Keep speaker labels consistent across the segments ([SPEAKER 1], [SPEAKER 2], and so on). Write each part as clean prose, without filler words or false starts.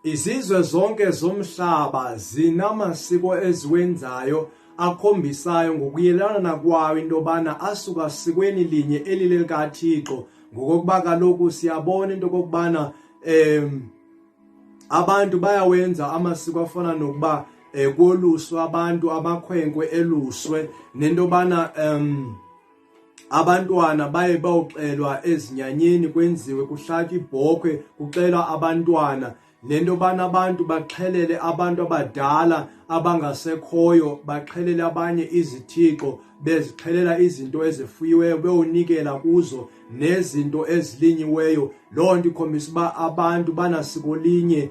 [SPEAKER 1] Izizwe zonke zomhlaba zinamasiko eziwenzayo akhombisayo ngokuyelana kwawo into yobana asuka sikweni linye elilelikaThixo, ngokokuba kaloku siyabona into okokubana abantu bayawenza amasiko afana nokuba koluswa abantu, amakhwenkwe eluswe, nento yobana abantwana baye bayoxelwa ezinyanyeni, kwenziwe kuhlatywa ibhokhwe kuxelwa abantwana, nento yobana abantu baxhelele abantu abadala abangasekhoyo, baxhelele abanye izithixo, bezixhelela izinto ezifuyiweyo beyonikela kuzo nezinto ezilinyiweyo. Loo nto ikhombisa uba abantu banasiko linye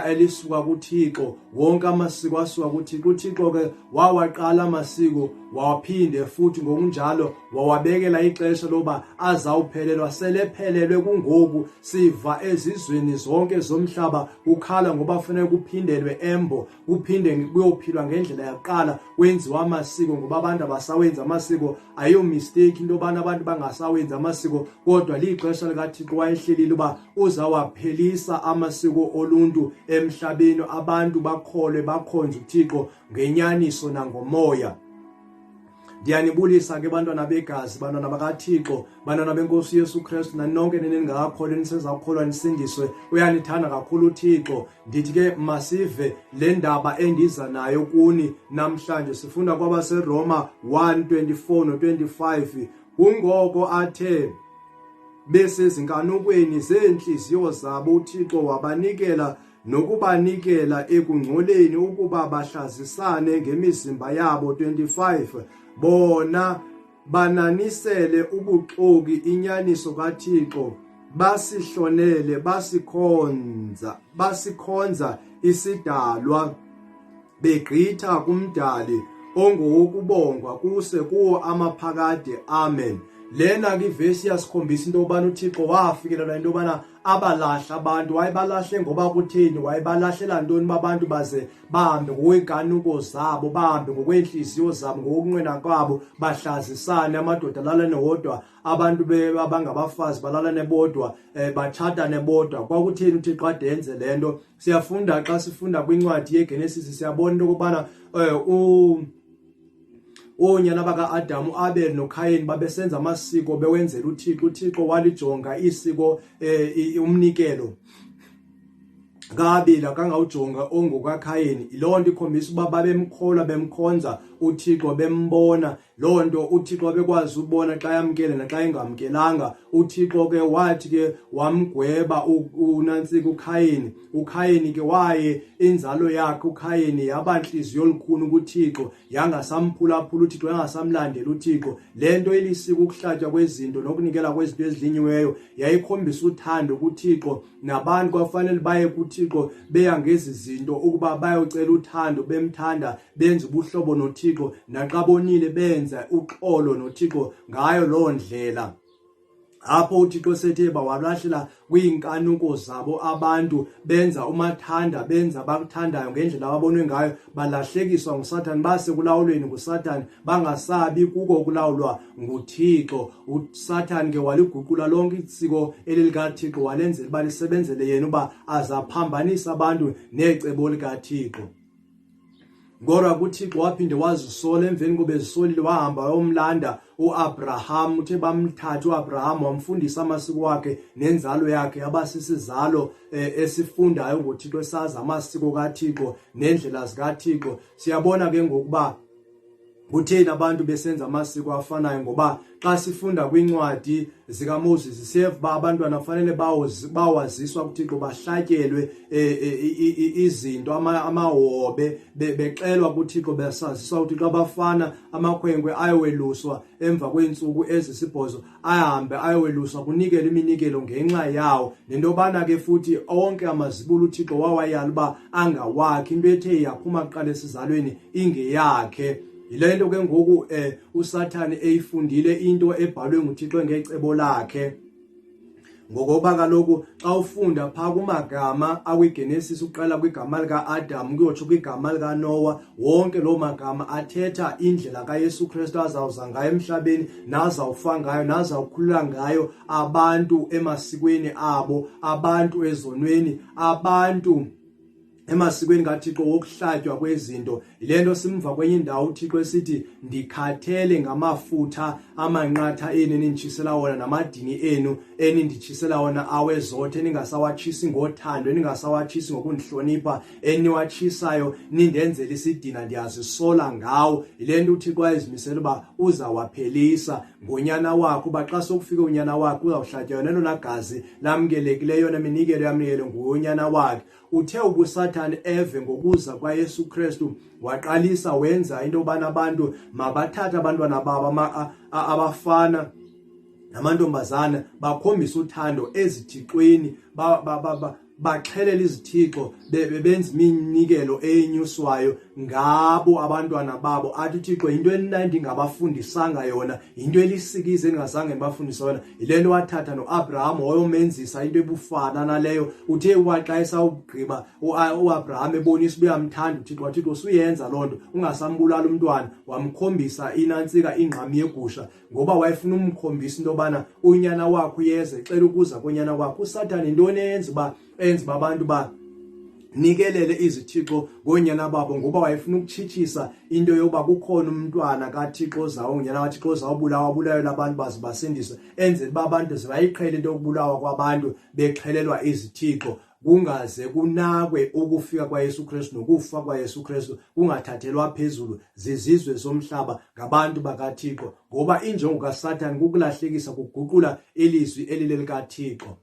[SPEAKER 1] elisuka kuThixo. Wonke amasiko asuka kuThixo. UThixo ke wawaqala amasiko, waphinde futhi ngokunjalo wawabekela ixesha loba azawuphelelwa. Selephelelwe kungoku, siva ezizweni zonke zomhlaba kukhala ngoba funeka kuphindelwe embo, kuphinde kuyophilwa ngendlela yakuqala, kwenziwa amasiko, ngoba abantu abasawenzi amasiko. Ayiyo mistake into yobana abantu bangasawenzi amasiko, kodwa lixesha likaThixo wayehlelile uba uzawaphelisa amasiko oluntu emhlabeni, abantu bakholwe bakhonze uThixo ngenyaniso nangomoya. Ndiyanibulisa ke bantwana begazi, bantwana bakaThixo, bantwana beNkosi Yesu Kristu, nanonke nini ningakakholwa nisezawukholwa nisindiswe. Uyanithanda kakhulu uThixo. Ndithi ke masive le ndaba endiza nayo kuni namhlanje. Sifunda kwabaseRoma 1:24 no-25. Kungoko athe besezinkanukweni zeentliziyo zabo uThixo wabanikela nokubanikela ekungcoleni ukuba bahlazisane ngemizimba yabo. 25 Bona bananisele ubuxoki inyaniso kaThixo, basihlonele, basikhonza isidalwa, begqitha kuMdali ongowokubongwa kuse kuwo amaphakade. Amen. Lena ke ivesi iyasikhombisa into yobana uThixo wafikelelwa into yobana abalahla abantu. Wayebalahle ngoba kutheni? Wayebalahlela ntoni uba abantu baze bahambe ngokweenkanuko zabo, bahambe ngokweenhliziyo zabo, ngokokunqwena kwabo, bahlazisane, amadoda alalane wodwa, abantu abangabafazi balalane bodwa, batshatane bodwa? Kwakutheni uThixo ade enze le nto? Siyafunda xa sifunda kwincwadi yeGenesis, siyabona into yokubana oonyana baka-Adam, uAbel noKhayeni, babesenza amasiko bewenzela uThixo. UThixo walijonga isiko, umnikelo kaAbel, akangawujonga ongokaKhayeni. Loo nto ikhombisa uba babemkholwa, bemkhonza uThixo, bembona. Loo nto uThixo wabekwazi ubona xa yamkele naxa engamkelanga. UThixo ke wathi ke wamgweba unantsika uKhayeni. UKhayeni ke waye inzalo yakhe uKhayeni yaba ntliziyo olukhuni kuThixo, yangasamphulaphula uThixo, yangasamlandela uThixo. Le nto ilisiko, ukuhlatywa kwezinto nokunikela kwezinto ezilinyiweyo, yayikhombisa uthando kuThixo, nabantu kwafanele baye kuThixo beya ngezi zinto ukuba bayocela uthando, bemthanda, benza ubuhlobo noThixo, naxa bonile benza uxolo noThixo ngayo loo ndlela. Apho uThixo sethe bawalahlela kwiinkanuko zabo abantu, benza umathanda, benza abakuthandayo ngendlela ababonwe ngayo, balahlekiswa nguSathane, base kulawulweni nguSathane, bangasabi kuko ukulawulwa nguThixo. USathane ke waliguqula lonke isiko elilikaThixo, walenzela uba lisebenzele yena, uba azaphambanisa abantu necebo likaThixo. Kodwa kuThixo waphinde wazisola. Emveni kobe ezisolile, wahamba wayomlanda uAbraham. Uthe bamthatha uAbraham, wamfundisa amasiko wakhe nenzalo yakhe, abasisizalo esifundayo ngoThixo, esazi amasiko kaThixo nendlela zikaThixo. Siyabona ke ngokuba kutheni abantu besenza amasiko afanayo, ngoba xa sifunda kwincwadi zikaMoses siyeva uba abantwana fanele bawaziswa kuThixo, bahlatyelwe izinto, amahobe, bexelwa kuThixo, besaziswa kuThixo. Abafana, amakhwenkwe ayoweluswa emva kweentsuku ezisibhozo, ahambe ayoweluswa, kunikele iminikelo ngenxa yawo. Nento yobana ke futhi onke amazibulo uThixo wawayala uba angawakhe, into ethe yaphuma kuqala esizalweni ingeyakhe. Yile nto ke ngoku uSathane eyifundile into ebhalwe nguThixo ngecebo lakhe, ngokoba kaloku xa ufunda phaa kumagama akwiGenesis, uqala kwigama lika-Adam kuyotsho kwigama likaNowa, wonke loo magama athetha indlela kaYesu Kristu azawuza ngayo emhlabeni, nazawufa ngayo, nazawukhulula ngayo abantu emasikweni abo, abantu ezonweni, abantu Emasikweni kaThixo wokuhlatywa kwezinto, yile nto simva kwenye indawo uThixo esithi, ndikhathele ngamafutha amanqatha enu eninditshisela wona namadini enu eninditshisela wona awezothe, eningasawatshisi ngothando, eningasawatshisi ngokundihlonipha, eniwatshisayo nindenzela isidina, ndiyazisola ngawo. Yile nto uThixo wayezimisela uba uzawaphelisa ngonyana wakhe, uba xa sokufika unyana wakhe uzawuhlatywa yona elona gazi lamkelekileyo, yona minikelo yamnikelo ngunyana wakhe. Uthe ubusathane eve ngokuza kwaYesu Kristu, waqalisa wenza into yobana abantu mabathathe abantwana babo abafana namantombazana, bakhombise uthando ezithixweni, baxhelela izithixo, benza iminikelo eyenyuswayo ngabo abantwana babo. Athi uThixo, yinto endingabafundisanga yona, yinto elisikizi endingazange ndibafundise yona. Yile nto wathatha noAbraham wayomenzisa into ebufana naleyo. Uthe waxa esawugqiba uAbraham ebonisa uba uyamthanda uThixo, waThixo usuyenza loo nto, ungasambulala umntwana. Wamkhombisa inantsika ingqami yegusha, ngoba wayefuna umkhombisa into yobana unyana wakhe uyeza, exela ukuza konyana wakhe. USathane yintoni eyenza uba enza uba abantu ba nikelele izithixo ngoonyana babo? Ngoba wayefuna ukutshitshisa into yokuba kukhona umntwana kaThixo ozawo, unyana kaThixo ozawubulawa, abulawele abantu baze basindiswe, enzela uba abantu ze bayiqhele into yokubulawa kwabantu bexhelelwa izithixo, kungaze kunakwe ukufika kwaYesu Kristu nokufa kwaYesu Kristu, kungathathelwa phezulu zizizwe zomhlaba ngabantu bakaThixo, ngoba injongo kaSathane kukulahlekisa, kuguqula ilizwi elilelikaThixo.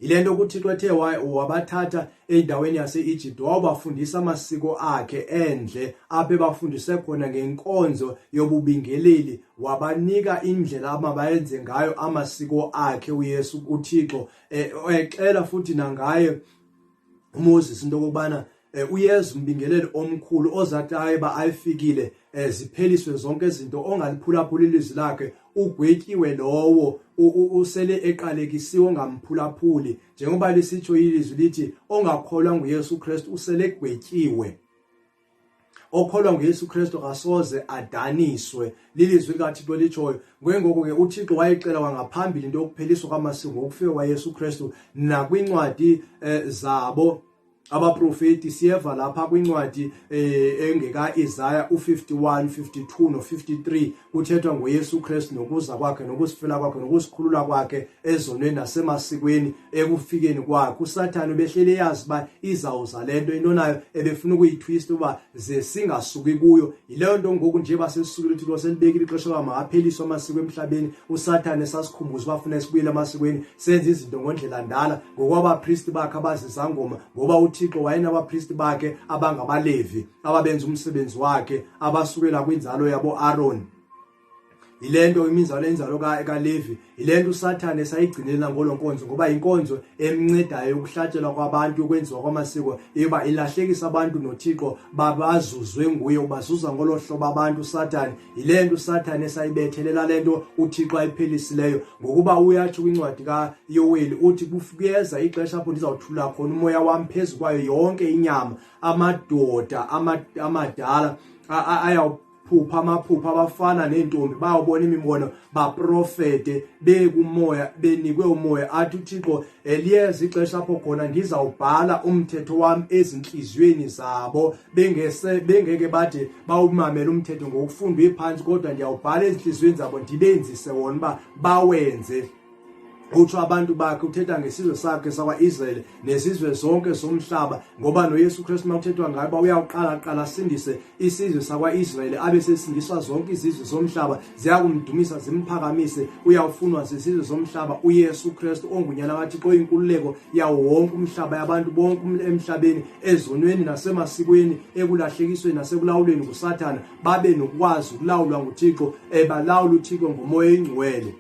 [SPEAKER 1] Yile nto kuThixo ethe wabathatha endaweni yase-Egypt, wawubafundisa amasiko akhe endle, apho ebafundise khona ngenkonzo yobubingeleli, wabanika indlela amabayenze ngayo amasiko akhe uYesu uThixo, exela futhi nangaye uMoses into okokubana uyeza umbingeleli omkhulu ozathi ayiba ayifikile, zipheliswe zonke izinto, ongaliphulaphula ilizwi lakhe ugwetyiwe lowo, usele eqalekisiwe ongamphulaphuli, njengoba lisitsho ilizwi lithi ongakholwa nguYesu Kristu usele egwetyiwe. Okholwa nguYesu Kristu akasoze adaniswe, lilizwi likaThixo elitshoyo. Ngengoko ke uThixo wayexela kwangaphambili into yokupheliswa kwamasiko ngokufika kwaYesu Kristu. Nakwincwadi zabo abaprofeti siyeva lapha kwincwadi engeka-Isaya u-51, 52 no-53, kuthethwa ngoYesu Kristu nokuza kwakhe nokusifela kwakhe nokusikhulula kwakhe ezonweni nasemasikweni ekufikeni kwakhe. USathane ubehlele eyazi uba izawuza le nto, into nayo ebefuna ukuyithwista uba ze singasuki kuyo. Yileyo nto ngoku nje basesukile, uThixo selibekile ixesha uba makapheliswe amasiko emhlabeni. USathane sasikhumbuza uba funa sibuyele emasikweni, senze izinto ngondlela ndala ngokwabapristi bakhe abazizangoma, ngoba uThixo wayenabapristi bakhe abangabaLevi ababenza umsebenzi wakhe, abasukela kwinzalo yabo-Aaron. Yile nto imizalo inzalo kaLevi, yile nto uSathane esayigcinela ngolo nkonzo, ngoba yinkonzo emncedayo yokuhlatshelwa kwabantu, yokwenziwa kwamasiko, yoba ilahlekisa abantu noThixo babazuzwe nguye, ubazuza ngolo hlobo abantu uSathane. Yile nto uSathane esayibethelela le nto uThixo ayiphelisileyo, ngokuba uyatsho kwincwadi kaYoweli uthi kuyeza ixesha apho ndizawuthulula khona umoya wam phezu kwayo yonke inyama, amadoda amadala ayawuphupha amaphupha, abafana neentombi bayawubona imibono, baprofete bekumoya, benikwe umoya. Athi uThixo, liyeza ixesha apho khona ndizawubhala umthetho wam ezintliziyweni zabo, bengeke bade bawumamele umthetho ngokufundwa iphantsi, kodwa ndiyawubhala ezintliziyweni zabo ndibenzise wona uba bawenze. Utsho abantu bakhe, uthetha ngesizwe sakhe sakwa-Israyeli nezizwe zonke zomhlaba, ngoba noYesu Kristu makuthethwa ngaye uba uyawuqala qala asindise isizwe sakwa-Israyeli, abe sesindiswa zonke izizwe zomhlaba, ziyakumdumisa zimphakamise. Uyawufunwa zizizwe zomhlaba uYesu Kristu ongunyana kaThixo, oyinkululeko yawo wonke umhlaba, yabantu bonke emhlabeni, ezonweni nasemasikweni, ekulahlekisweni nasekulawulweni nguSathana, babe nokwazi ukulawulwa nguThixo, ebalawula uThixo ngoMoya oyiNgcwele.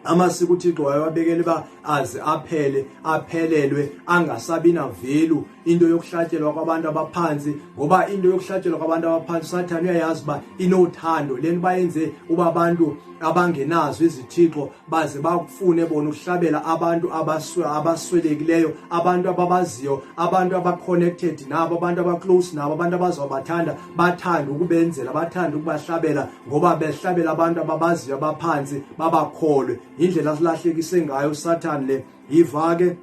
[SPEAKER 1] Amasiko uThixo wayewabekela uba aze aphele, aphelelwe, angasabi navelu into yokuhlatyelwa kwabantu abaphansi, ngoba into yokuhlatyelwa kwabantu abaphansi uSathane uyayazi uba inothando. Le nto bayenze uba abantu abangenazo izithixo baze bakufune bona ukuhlabela abantu abaswelekileyo, abantu ababaziyo, abantu aba-connected nabo, abantu aba-close nabo, abantu abazobathanda, bathande ukubenzela, bathande ukubahlabela, ngoba behlabela abantu ababaziyo abaphansi babakholwe. Yindlela asilahlekise ngayo uSathane le. Yiva ke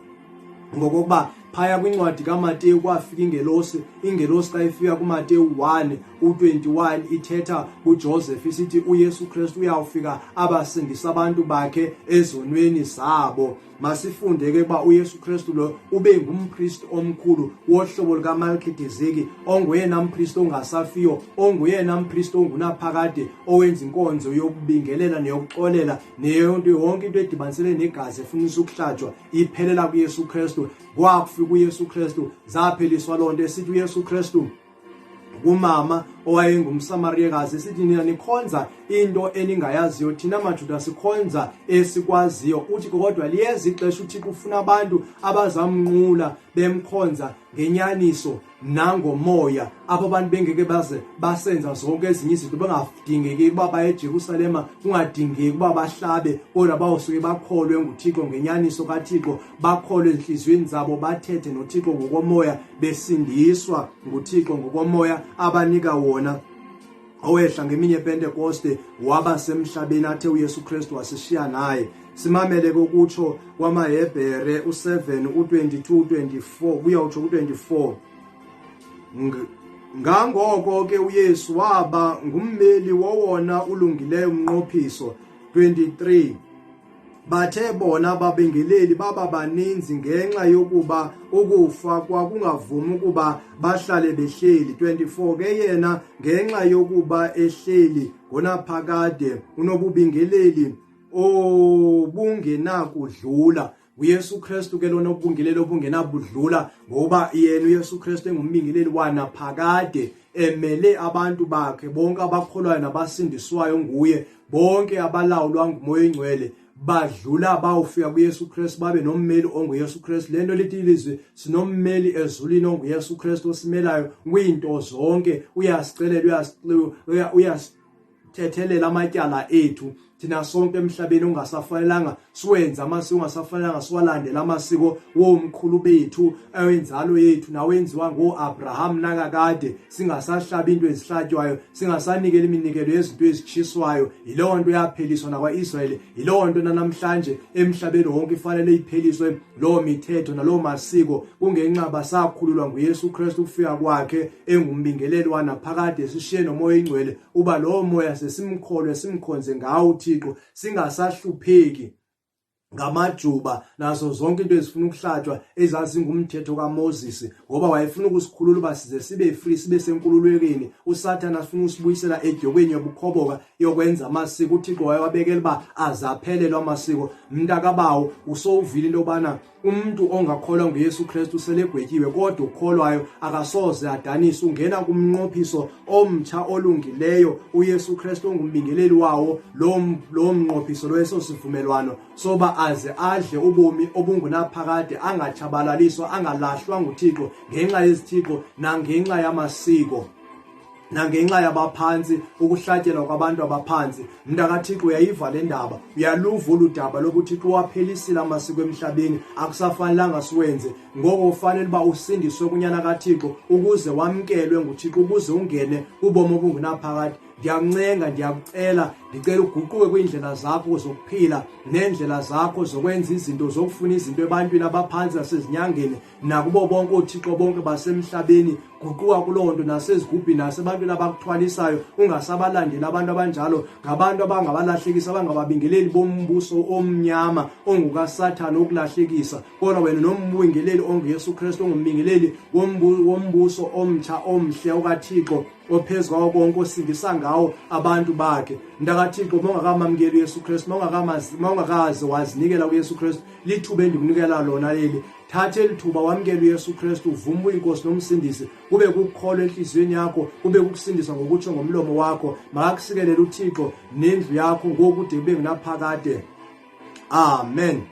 [SPEAKER 1] ngokokuba Phaya kwincwadi kaMateyu kwafika ingelosi, ingelosi xa ifika kuMateyu 1 u-21 ithetha kuJoseph isithi uYesu Kristu uyawufika abasindisa abantu bakhe ezonweni zabo. Masifunde ke uba uYesu Kristu lo ube ngumpristi omkhulu wohlobo lukaMalkidizeki, onguyena mpristi ongasafiyo, onguyena mpristi ongunaphakade, owenza inkonzo yokubingelela neyokuxolela neyonto yonke into edibanisele negazi efunisa ukuhlatshwa iphelela kuYesu Kristu. Kwakufika uYesu Kristu zapheliswa loo nto, esithi uYesu Kristu kumama owayengumsamariyekazi esithi, nina nikhonza into eningayaziyo, thina maJuda sikhonza esikwaziyo. Uthi kodwa liyeza ixesha uThixo ufuna abantu abazamnqula bemkhonza ngenyaniso nangomoya, apho abantu bengeke baze basenza zonke ezinye izinto, bengadingeki ukuba baye eJerusalema, kungadingeki ukuba bahlabe, kodwa bawusuke bakholwe nguThixo ngenyaniso kaThixo, bakholwe ezinhliziyweni zabo, bathethe noThixo ngokomoya, besindiswa nguThixo ngokomoya abanika wona owehla ngemini yePentekoste waba semhlabeni athe uYesu Kristu wasishiya naye. Simamele kokutsho kwamaHebhere u7 u22 24 kuya utsho ku24. Ngangoko ke uYesu waba ngummeli wowona ulungileyo umnqophiso. 23 Bathe bona ababingeleli baba baninzi ngenxa yokuba ukufa kwakungavumi ukuba bahlale behleli. 24 Ke yena ngenxa yokuba ehleli ngonaphakade unobubingeleli obungenakudlula. UYesu Kristu ke lona ubungeleli obungenabudlula, ngoba yena uYesu Kristu engumbingeleli wanaphakade, emele abantu bakhe bonke abakholwayo nabasindiswayo nguye, bonke abalawulwa nguMoya oyiNgcwele badlula bawufika kuYesu Kristu babe nommeli onguYesu Kristu. Lento lithi ilizwi, sinommeli ezulwini onguYesu Kristu osimelayo kwiinto zonke, uyasicelela, uyasithethelela amatyala ethu thina sonke emhlabeni ungasafanelanga siwenze amasiko, ungasafanelanga siwalandele amasiko womkhulu bethu, awenzalo yethu nawenziwa ngoo-Abraham nakakade, singasahlabi into ezihlatywayo, singasanikeli iminikelo yezinto ezitshiswayo. Yilowo nto yapheliswa nakwa-Israyeli, yilowo nto nanamhlanje emhlabeni wonke ifanele ipheliswe loo mithetho naloo masiko. Kungenxa basakhululwa nguYesu Kristu ukufika kwakhe engumbingeleli wanaphakade, sishiye noMoya oyiNgcwele uba lowo moya sesimkholwe simkhonze ngawo uThixo, singasahlupheki ngamajuba nazo zonke into ezifuna ukuhlatshwa ezazingumthetho kaMoses, ngoba wayefuna ukusikhulula uba size sibe free, sibe senkululekweni. USathana afuna usibuyisela edyokweni yobukhoboka yokwenza amasiko. UThixo wayewabekela uba azaphelelwa amasiko. Mntakabawo, usowuvile into yobana Umntu ongakholwa nguYesu Kristu selegwetyiwe, kodwa ukholwayo akasoze adaniswe, ungena kumnqophiso omtsha olungileyo, uYesu Kristu ongumbingeleli wawo lo mnqophiso lo, eso sivumelwano soba aze adle ubomi obungunaphakade, angatshabalaliswa, angalahlwa nguThixo ngenxa yezithixo nangenxa yamasiko nangenxa yabaphantsi, ukuhlatyelwa kwabantu abaphantsi. MntakaThixo, uyayiva le ndaba, uyaluva olu daba lokuThixo waphelisile amasiko emhlabeni, akusafanelanga siwenze. Ngoko ufanele uba usindiswe kunyana kaThixo ukuze wamkelwe nguThixo, ukuze ungene kubomi obungunaphakade. Ndiyakuncenga, ndiyakucela, ndicela uguquke kwiindlela zakho zokuphila neendlela zakho zokwenza izinto, zokufuna izinto ebantwini abaphantsi nasezinyangeni nakubo bonke oothixo bonke basemhlabeni. Guquka kuloo nto, nasezigubhini nasebantwini abakuthwalisayo, ungasabalandeli abantu abanjalo. Ngabantu abangabalahlekisa, abangababingeleli bombuso omnyama ongukaSathane wokulahlekisa. Kodwa wena nombingeleli onguYesu Kristu, ongumbingeleli wombuso omtsha omhle okaThixo ophezu kwawo konke, osindisa ngawo abantu bakhe. MntakaThixo, mawungakamamkeli uYesu Kristu, mawungakaze wazinikela kuYesu Kristu, lithuba endikunikela lona leli. Thatha eli thuba wamkele uYesu Kristu, uvume uyinkosi nomsindisi, kube kukukholwa enhliziyweni yakho, kube kukusindiswa ngokutsho ngomlomo wakho. Makakusikelele uThixo nendlu yakho ngokude kube ngunaphakade. Amen.